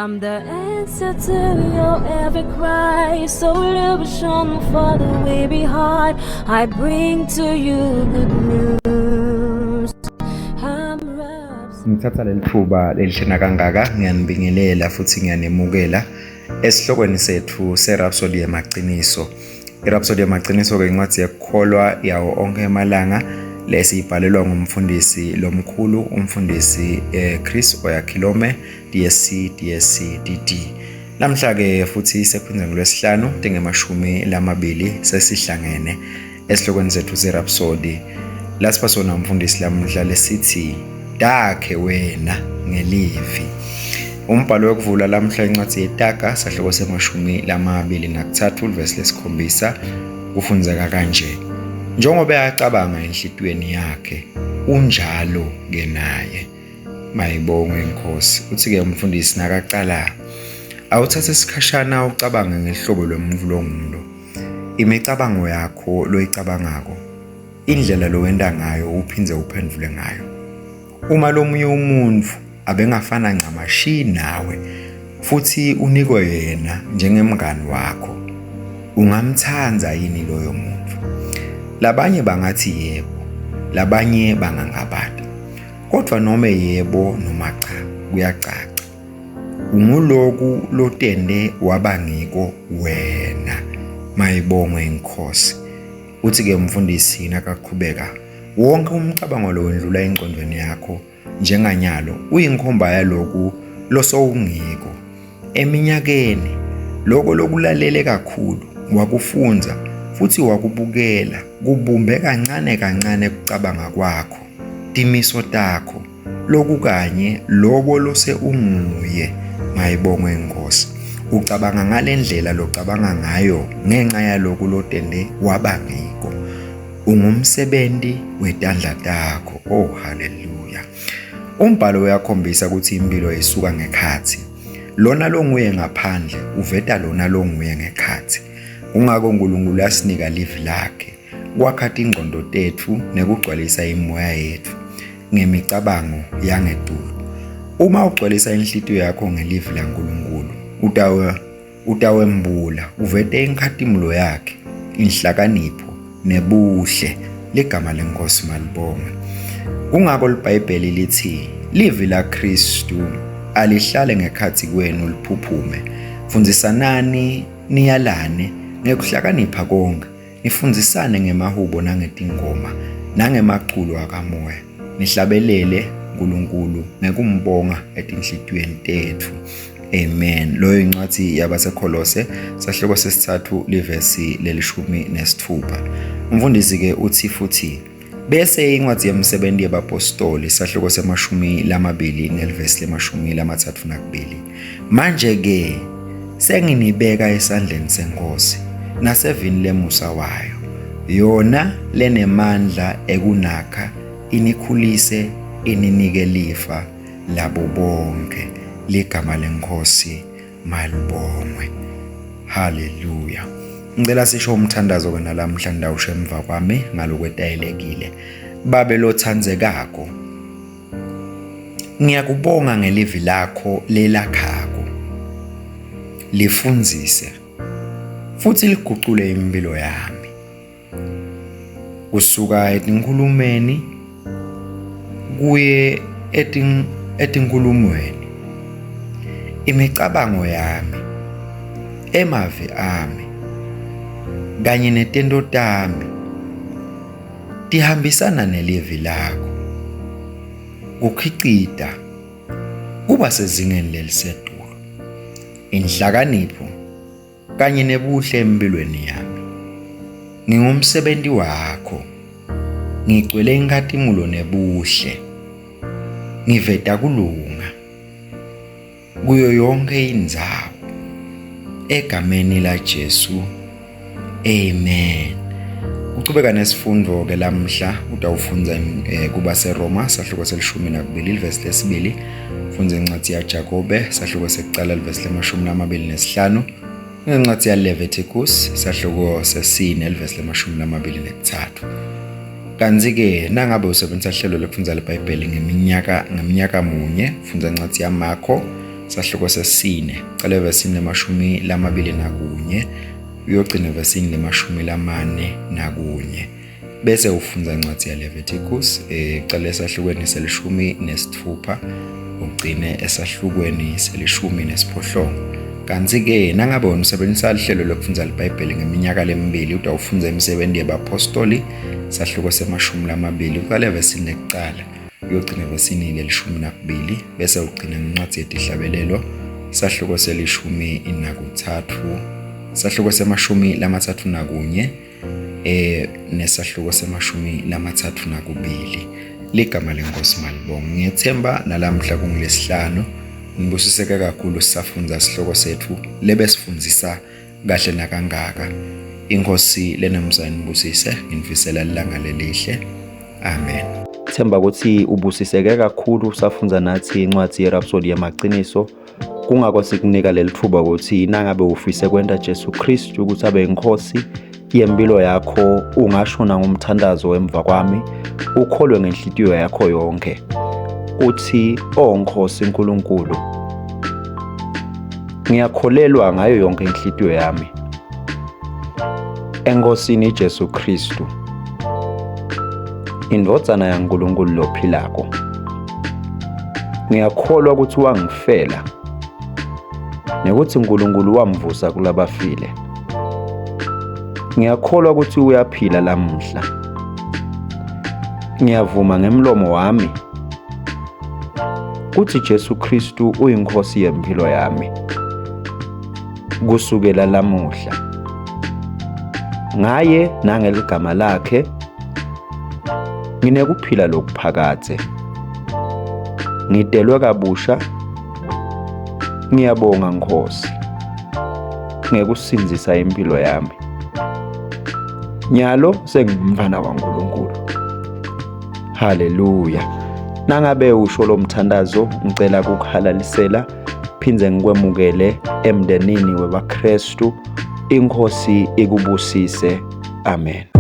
I'm the answer to your every cry, solution for the weary heart. I bring to you good news. I'm Rhapsody. Ngithatha leli thuba lelihlena kangaka ngiyanibingelela futhi ngiyanemukela esihlokweni sethu seRhapsody yemaqiniso. IRhapsody yemaqiniso-ke incwadi yekukholwa yawo onke emalanga lesiyibhalelwa ngumfundisi lomkhulu umfundisi Chris Oyakhilome DSC DSC DD. Namhla-ke futhi sephinde ngolwesihlanu tingemashumi lamabili sesihlangene esihlokweni sethu seRhapsody. Lasipha sona umfundisi lamuhla lesithi dakhe wena ngelivi. Umbhalo wokuvula lamhla incwadi yeTaga sahloko semashumi lamabili nakutsatfu livesi lesikhombisa kufundzeka kanje: njengoba acabanga enhlitiyweni yakhe unjalo ke naye. Mayibongwe inkosi. Uthi-ke umfundisi nakacala awuthathe isikhashana ucabange ngehlobo lwemuntu longulo, imicabango yakho loyicabangako, indlela lowenta ngayo uphindze uphendvule ngayo. Uma lomunye umuntu abengafana ncamashi nawe futhi unikwe yena njengemngani wakho, ungamthanda yini loyo muntu? Labanye bangathi yebo, labanye bangangabata. Kodwa noma yebo noma cha, kuyacaca unguloku lotende waba ngiko wena. Mayibongwe inkosi. Uthi-ke umfundisi nakaqhubeka, wonke umcabango lo wendlula engqondweni yakho njenganyalo uyinkhomba yaloku losowungiko. Eminyakeni loko lokulalele kakhulu wakufunza futhi wakubukela kubumbe kancane kancane kucabanga kwakho, timiso takho, lokukanye lobo lose unguye. Mayibongwe inkosi. Ucabanga ngalendlela locabanga ngayo ngenxa yaloku lotende waba ngiko. Ungumsebenzi wetandla takho. Oh haleluya. Umbhalo uyakhombisa ukuthi impilo isuka ngekhathi. Lona longuye ngaphandle uveta lona longuye ngekhathi. Kungako uNkulunkulu asinika livi lakhe kwakha tingqondo tetfu nekugcwalisa imoya yetfu ngemicabango yangetulu. Uma ugcwalisa inhlitiyo yakho ngelivi laNkulunkulu, utawembula uvete inkhatimulo yakhe, inhlakanipho nebuhle. Ligama lenkosi malibongwe. Kungako liBhayibheli lithi livi laKristu alihlale ngekhathi kwenu liphuphume. Fundzisanani niyalane ngekuhlakanipha konke, nifundzisane ngemahubo nangetingoma nangemaculo akamoya, nihlabelele uNkulunkulu ngekumbonga etinhlitiyweni tetfu. Amen. Loyo incwadi yabaseKholose sahloko sesithathu livesi lelishumi nesithupha. Umfundisi-ke uthi futhi bese incwadi yemsebenzi yebapostoli sahloko semashumi lamabili nelivesi lemashumi lamathathu nakubili. Manje-ke senginibeka esandleni senkosi nasevini lemusa wayo, yona lenemandla ekunakha inikhulise ininike lifa labo bonke. Ligama lenkosi malibongwe. Haleluya. Ngicela sisho umthandazo ke nalamhla ndawusho emva kwami ngalokwetayelekile. Babe lothandzekako, ngiyakubonga ngelivi lakho lelakhako, lifundzise futhi ligucule impilo yami kusuka etinkhulumeni kuye etinkhulumweni. Imicabango yami, emavi ami kanye netento tami tihambisana nelivi lakho. Kukhicita kuba sezingeni lelisetulu, inhlakanipho kanye nebuhle empilweni yami. Ngingumsebenzi wakho, ngigcwele inkhatimulo nebuhle, ngiveta kulunga kuyo yonke indzawo. Egameni laJesu, amen. Uchubeka nesifundo ke lamhla utawufundza kuba seRoma sahluko selishumi nakubili livesi lesibili, fundza incwadi yaJakobe sahluko sekucala livesi lemashumi lamabili nesihlanu, incwadi yaLeviticus sahluko sesine livesi lemashumi lamabili nekuthathu. Kanti-ke nangabe usebenzisa hlelo lokufundza liBhayibheli ngeminyaka ngeminyaka munye, fundza incwadi yaMarko Sahluko sesine, cala evesini le-21 uyogcina evesini le-41. Bese ufundza incwadi yaLeviticus uqale esahlukweni se-16 ugcine esahlukweni se-18. Kanti-ke nangabe wena usebenzisa lihlelo lokufundza liBhayibheli ngeminyaka lemibili utawufundza imisebenzi yebapostoli sahluko se-20 uqale evesini lekucala uyogcina evesini le-12 bese ugcina ngencwadi yetihlabelelo sahluko se-13 sahluko se-31 nesahluko se-32. Ligama lenkosi malibonga. Ngiyethemba nalamhla kungilesihlanu ngibusiseke kakhulu sisafundza sihloko sethu lebesifundzisa kahle nakangaka. Inkosi lenomsa inibusise, nginifisela ilanga lelihle. Amen. Themba ukuthi ubusiseke kakhulu usafundza nathi incwadi yeRhapsody yamaqiniso. Kungako sikunika leli thuba ukuthi nangabe ufise kwenta Jesu Kristu ukuthi abe inkosi yempilo yakho, ungasho nangomthandazo emva kwami, ukholwe ngenhlitiyo yakho yonke uthi, "O Nkosi uNkulunkulu, ngiyakholelwa ngayo yonke inhlitiyo yami eNkosini Jesu Kristu, indvodzana yaNkulunkulu lophilako. Ngiyakholwa ukuthi wangifela nekuthi uNkulunkulu wamvusa kulabafile. Ngiyakholwa ukuthi uyaphila lamuhla. Ngiyavuma ngemlomo wami kuthi Jesu Kristu uyinkosi yempilo yami kusukela lamuhla. Ngaye nangeligama lakhe nginekuphila lokuphakadze. Ngidelwe kabusha. Ngiyabonga Nkosi ngekusindzisa impilo yami. Nyalo sengumfana waNkulunkulu. Haleluya. Nangabe usho lo mthandazo, ngicela ukuhalalisela phindze ngikwemukele emndenini webaKristu. Inkosi ikubusise. Amen.